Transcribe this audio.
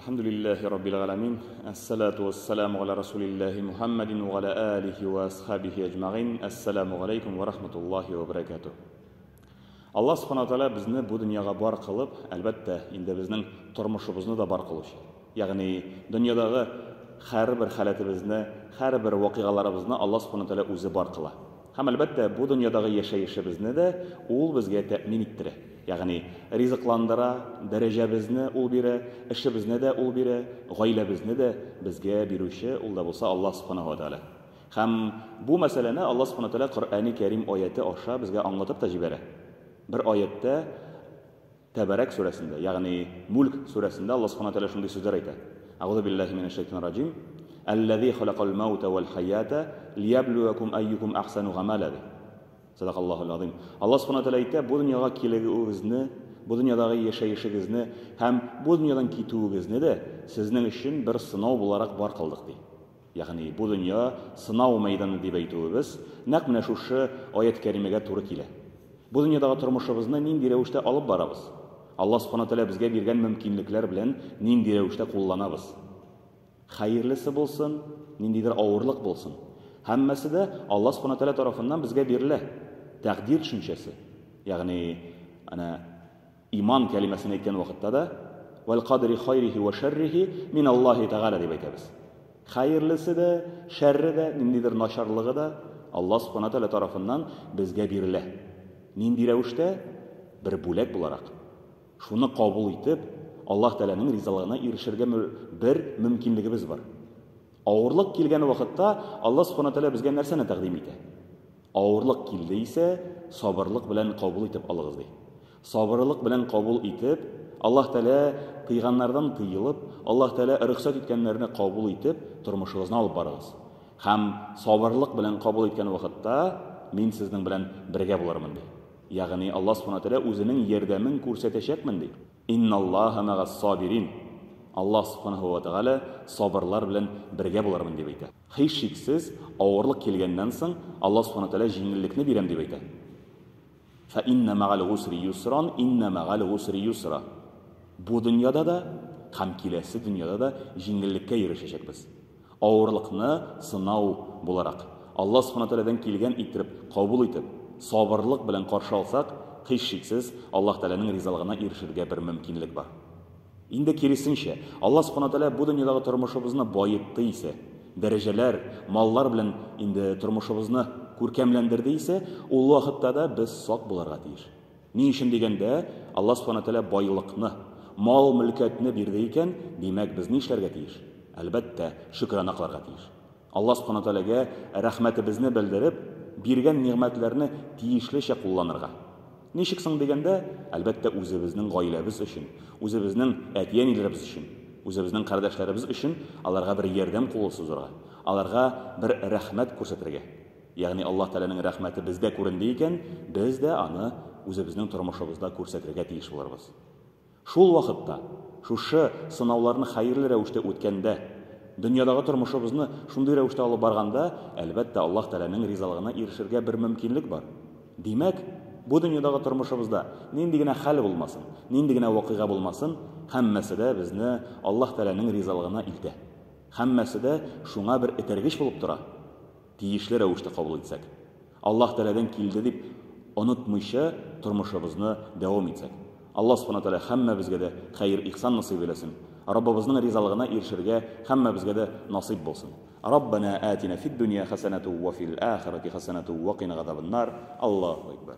Әлхәмдүлилләһи раббил галәмин. Әссалату вассаламу галя расулиллаһи Мухаммадин ва галя алихи ва асхабихи әҗмәгыйн. Әссаламу галәйкүм ва рахматуллаһи ва баракатуһ. Аллаһ субхана тәгалә безне бу дөньяга бар кылып, әлбәттә, инде безнең тормышыбызны да бар кылучы. Ягъни дөньядагы һәрбер халәтебезне, һәрбер вакыйгаларыбызны Аллаһ субхана тәгалә үзе бар кыла. Һәм, әлбәттә, бу дөньядагы яшәешебезне дә Ул безгә тәэмин иттерә. Ягъни, ризыкландыра, дәрәҗәбезне Ул бирә, эшебезне дә Ул бирә, гаиләбезне дә безгә бирүче Ул да булса Аллаһ Субханаһу ва Тәгалә. Һәм бу мәсьәләне Аллаһ Субханаһу ва Тәгалә Коръәни Кәрим аяте аша безгә аңлатып та җибәрә. Бер аятьтә Тәбәрәк сүрәсендә, ягъни Мүлк сүрәсендә Аллаһ Субханаһу ва Тәгалә шундый сүзләр әйтә. Әгъузу биллаһи минәш шәйтанир раҗим. Әлләзи халакал маута вәл хаята лияблуакум әйюкум әхсәну гамәла ди. Садакаллаһул азим. Аллаһ Субханаһу ва Тәгалә әйтә, бу дөньяга килүегезне, бу дөньядагы яшәешегезне һәм бу дөньядан китүегезне дә сезнең өчен бер сынау буларак бар кылдык ди. Ягъни бу дөнья сынау мәйданы дип әйтүебез нәкъ менә шушы аять-кәримәгә туры килә. Бу дөньядагы тормышыбызны нинди рәвештә алып барабыз? Аллаһ Субхана Тәгалә безгә биргән мөмкинлекләр белән нинди рәвештә кулланабыз? Хәерлесе булсын, ниндидер авырлык булсын. Һәммәсе дә Аллаһ Субхана Тәгалә тарафыннан безгә бирелә. Тәкъдир төшенчәсе. Ягъни, әнә Иман кәлимәсен әйткән вакытта да Вәл кадри хайрихи вә шәррихи мин Аллаһи Тәгалә дип әйтәбез. Хәерлесе дә, шәрре дә, ниндидер начарлыгы да Аллаһ Субхана Тәгалә тарафыннан безгә бирелә. Нинди рәвештә? Бер бүләк буларак. Шуны кабул итеп, Аллаһ Тәгаләнең ризалыгына ирешергә бер мөмкинлегебез бар. Авырлык килгән вакытта Аллаһ Субхана Тәгалә безгә нәрсәне тәкъдим итә? Авырлык килде исә, сабырлык белән кабул итеп алыгыз, ди. Сабырлык белән кабул итеп, Аллаһ Тәгалә тыйганнардан тыелып, Аллаһ Тәгалә рөхсәт иткәннәрне кабул итеп, тормышыгызны алып барыгыз. Һәм сабырлык белән кабул иткән вакытта мин сезнең белән бергә булырмын, ди. Ягъни Аллаһ Субхана Тәгалә үзенең ярдәмен күрсәтәчәкмен, ди. Инналлаһа мәгас-сабирин. Аллаһ Субханаһу ва Тәгалә сабырлар белән бергә булырмын, дип әйтә. Һичшиксез, авырлык килгәннән соң, Аллаһ Субханаһу ва Тәгалә җиңеллекне бирәм, дип әйтә. Фә иннә мәгәл гусри юсран, иннә мәгәл гусри юсра. Бу дөньяда да һәм киләсе дөньяда да җиңеллеккә ирешәчәкбез. Авырлыкны сынау буларак, Аллаһ Субханаһу ва Тәгаләдән килгән иттереп кабул итеп, сабырлык белән каршы алсак, һичшиксез, Аллаһ Тәгаләнең ризалыгына ирешергә бер мөмкинлек бар. Инде киресенчә, Аллаһ Субханаһу ва Тәгалә бу дөньядагы тормышыбызны баетты исә, дәрәҗәләр, маллар белән инде тормышыбызны күркәмләндерде исә, ул вакытта да без сак булырга тиеш. Ни өчен дигәндә, Аллаһ Субханаһу ва Тәгалә байлыкны, мал-мөлкәтне бирде икән, димәк, без ни эшләргә тиеш? Әлбәттә, шөкрана кылырга тиеш. Аллаһ Субханаһу ва Тәгаләгә рәхмәтебезне белдереп, биргән нигъмәтләрне тиешлечә кулланырга. Ничек соң дигәндә, әлбәттә, үзебезнең гаиләбез өчен, үзебезнең әти-әниләребез өчен, үзебезнең кардәшләребез өчен аларга бер ярдәм кулы сузырга, аларга бер рәхмәт күрсәтергә. Ягъни Аллаһ Тәгаләнең рәхмәте бездә күренде икән, без дә аны үзебезнең тормышыбызда күрсәтергә тиеш булырбыз. Шул вакытта, шушы сынауларны хәерле рәвештә үткәндә, дөньядагы тормышыбызны шундый рәвештә алып барганда, әлбәттә, Аллаһ Тәгаләнең ризалыгына ирешергә бер мөмкинлек бар. Димәк, бу дөньядагы тормышыбызда нинди генә хәл булмасын, нинди генә вакыйга булмасын, һәммәсе дә безне Аллаһ Тәгаләнең ризалыгына илтә. Һәммәсе дә шуңа бер этәргеч булып тора. Тиешле рәвештә кабул итсәк. Аллаһ Тәгаләдән килде дип онытмыйча тормышыбызны дәвам итсәк. Аллаһ Субхана Тәгалә һәммәбезгә дә хәер-ихсан насыйп әйләсен. Раббыбызның ризалыгына ирешергә һәммәбезгә дә насыйп булсын. Раббана атина фид дөнья хәсәнәту ва фил ахирати хәсәнәту ва кина газабаннар. Аллаһу әкбәр.